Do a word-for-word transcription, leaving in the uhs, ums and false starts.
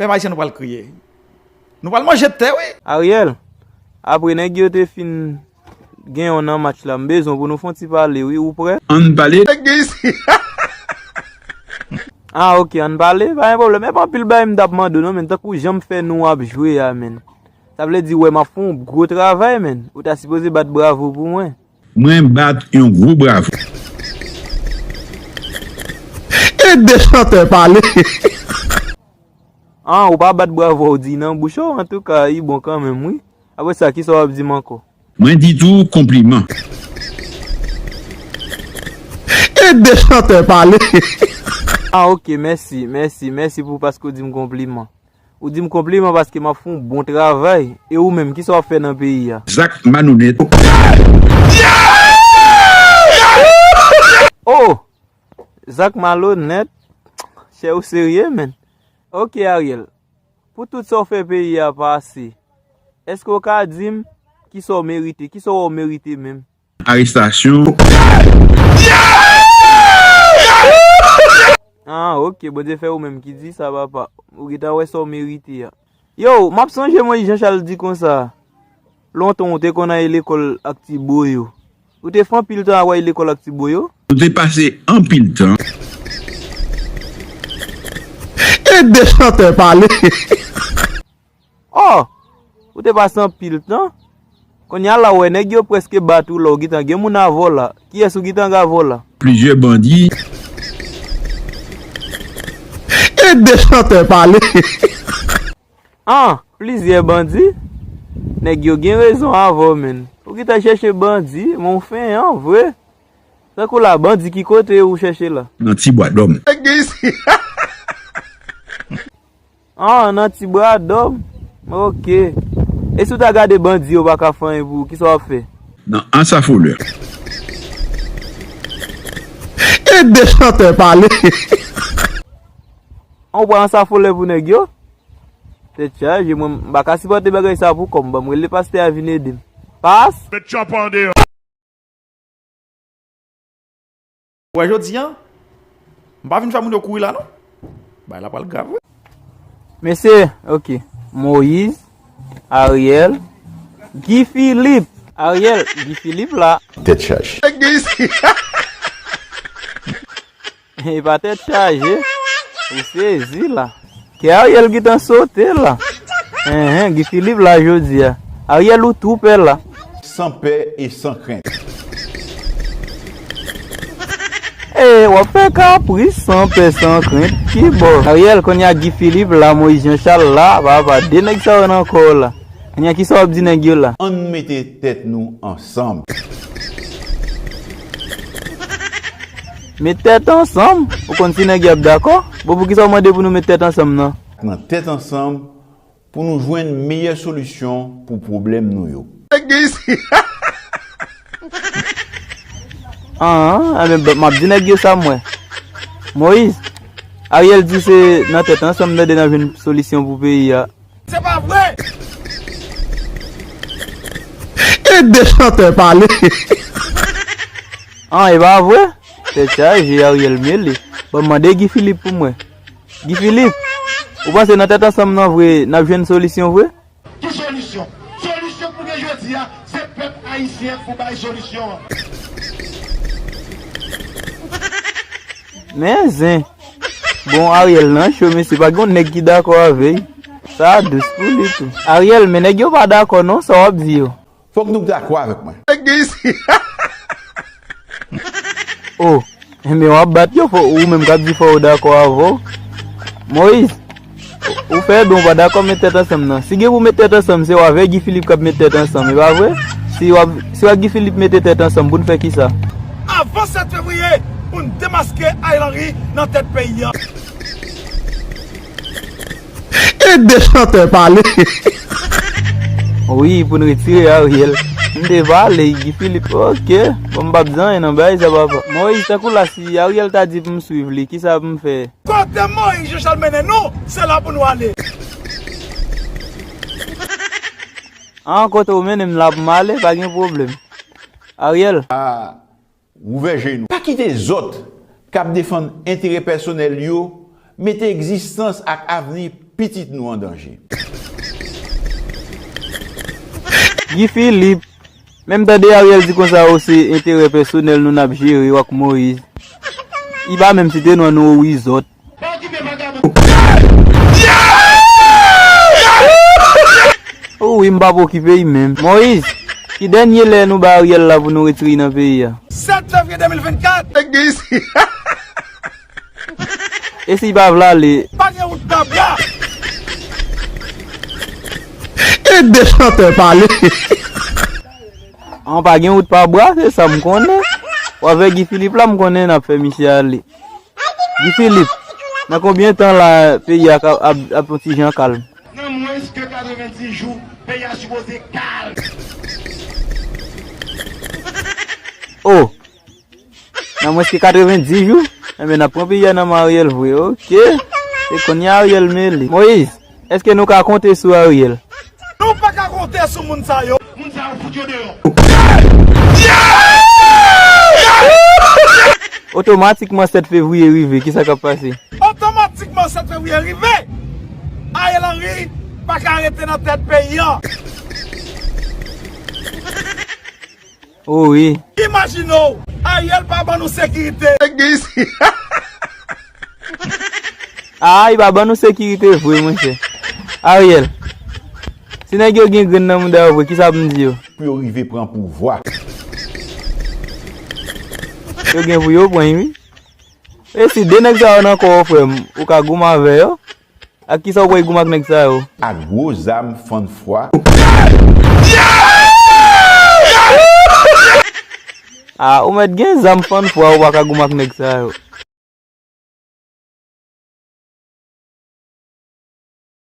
Pèp ayisyen nou pral kriye. Nou pral manje tè, wi. Ariel, apre nèg yo te fin gen yon nan match la, m bezwen pou nou fè yon ti pale, wi, ou prè? Ann pale. Nèg gen isi. Ah, ok, ann pale, pa gen pwoblèm. E pa anpil bagay m t ap mande w non, men tankou jan m fè nou ap jwe a, men. Sa vle di, wè, m ap fè yon gwo travay, men. Ou ta sipoze bat bravo pou mwen. Mwen bat yon gwo bravo. E de chantè pale. Ah, ou pa bat bravo, ou di nan bouch ou, antouka, li bon kanmenm, wi. Apre sa, kisa w ap di m ankò? Mwen di tou konpliman. E de chantè pale. Ah, ok, mèsi, mèsi, mèsi pou paske w di m konpliman. Ou di m konpliman paske m ap fè yon bon travay. E ou menm, kisa w ap fè nan peyi a? Zak malonèt. Oh! Zak malonèt. Chè, ou serye, menn? Ok, Ariel. Pou tout sa w fè peyi a pase, èske w ka di m kisa w merite? Kisa w wè w merite menm? Arestasyon. Ah, ok, Bondye fè ou menm ki di sa, papa. Ou gentan wè sa w merite a. Yo, m ap sonje Moïse Jean Charles di konsa, lontan ou te konn al lekòl ak ti bo yo. Ou te fè anpil tan ap al lekòl ak ti bo yo? Nou te pase anpil tan. E de chantè pale. Oh! Ou te pase anpil tan? Kounye a la, ou wè nèg yo prèske bat ou la, ou gentan gen moun avè w la. Kiyès ou gentan gen avè w la? Plizyè bandi. E de chantè pale. Ah, plizyè bandi? Nèg yo gen rezon avè w, menn. Ou gentan chèche bandi, men w fenyan, vre. Tankou la, bandi ki kote ou chèche la? Nan ti bwa dòm. Nèg gen isi. Ah, nan ti bwa dòm. Ok. E si w ta gade bandi yo pa ka fè anyen pou ou, kisa w ap fè? Nan ansafolè. E de chantè pale. An, ou pral ansafolè pou nèg yo? Tèt chaje, mwen, m pa ka sipòte bagay sa pou kò m. Ban m rele pastè a vin ede m. Pas! Met chòp andeyò. Wè jodi a, m pa vin fè moun yo kouri la non. Bagay la pral grav wi. Mesye, ok. Moïse, Ariel, Guy Philippe. Ariel, Guy Philippe la. Tèt chaje. Nèg gen isi. E pa tèt chaje. Ou sezi la. Kè Ariel gentan sote la. Enhen, Guy Philippe la jodi a. Ariel ou tou pè la. San pè e san krent. E w ap fè kapris san pè san krent. Ki bò? Ariel, kounye a Guy Philippe la, Moïse Jean Charles la, papa, de nèg sa yo nan kò w la. Kounye a kisa w ap di nèg yo la? Ann mete tèt nou ansanm. Met tèt ansanm? Ou konn si nèg yo ap dakò? Bon, poukisa w mande pou nou met tèt ansanm nan? Nan tèt ansanm pou nou jwenn meyè solisyon pou pwoblèm nou yo. Nèg gen isi. An, an, enben, m ap di nèg yo sa m wè. Moïse, Ariel di se nan tèt ansanm tande n ap jwenn solisyon pou peyi a. Se pa vre! E de chantè pale. An, e pa vre? Tèt chaje, Ariel mele. Bon, mande Guy Philippe pou mwen. Guy Philippe, ou panse nan tèt ansanm nan vre, n ap jwenn solisyon vre? Ki solisyon? Solisyon k pou gen jodi a, se pèp ayisyen k pou bay solisyon an. Men zen. Bon, Ariel nan cho, mesye, pa gen yon nèg ki dakò avè l. Sa dous pou li tou. Ariel, men nèg yo pa dakò non, sa w ap di yo. Fòk nou dakò avèk mwen. Nèg gen isi. Oh, enben w ap bat yo, fò ou menm k ap di fò yo dakò avè w. Moïse, ou fè byen, ou pa dakò met tèt ansanm nan. Si gen pou met tèt ansanm, se w avè Guy Philippe k ap met tèt ansanm, e pa vre? Si w ap, si w ak Guy Philippe mete tèt ansanm, pou n fè kisa? Avan sèt fevriye, pou n demaske Ariel Henry nan tèt peyi a. E de chantè pale. Wi, pou n retire Ariel. M te pale, Guy Philippe, ok. Bon, m p ap di anyen nan bagay sa, papa. Moïse, tankou la, si Ariel ta di pou m swiv li, kisa pou m fè? Kote Moïse Jean Charles mennen nou, se la pou nou ale. An, kote w mennen m la pou m ale, pa gen pwoblèm. Ariel. Ah. Ouvè je nou. Pa kite zòt k ap defann enterè pèsonèl yo mete egzistans ak avni Pitit nou an danje. Guy Philippe, menm tande Ariel di konsa ou se enterè pèsonèl nou n ap jere w ak Moïse. I pa menm site non nou ou izòt. Ou wi, m p ap okipe y menm. Moïse, ki dènye lè nou ba Ariel la pou nou retire y nan peyi a? Sèt fevriye de mil vennkat. Nèg gen isi. E si y pa vle ale? Pa gen wout pa bra. E de chantè pale. An, pa gen wout pa bra, se sa m konnen. W avè Guy Philippe la, m konnen n ap fè misye ale. Guy Philippe, nan konbyen tan la peyi a ka- ap, ap yon ti jan kalm? Nan mwens ke katrevenndis jou, peyi a sipoze kalm. Oh! Nan mwens ke katrevenndis jou? Enben, n ap pran peyi a nan men Ariel vre, oke. E kounye a Ariel mele. Moïse, èske nou ka konte sou Ariel? Nou pa ka konte sou moun sa yo. Moun sa yo fout yo deyò. Otomatikman sèt fevriye rive, kisa k ap pase? Otomatikman sèt fevriye rive, Ariel Henry pa ka rete nan tèt peyi an. O wi. Imajine w, Ariel pa ban nou sekirite. Nèg gen isi. Ah, li pa ban nou sekirite vre, monchè. Ariel, si nèg yo gen grenn nan mouda yo vre, kisa pou m di yo? Pou yo rive pran pouvwa. Yo gen pou yo pran, wi. E si de nèg sa yo nan kò w, frè m, ou ka goumen avè yo? Ak kisa w pral goumen ak nèg sa yo? Ak gwo zam fann fwa. Ah, ou mèt gen zam fann fwa, ou pa ka goumen ak nèg sa yo.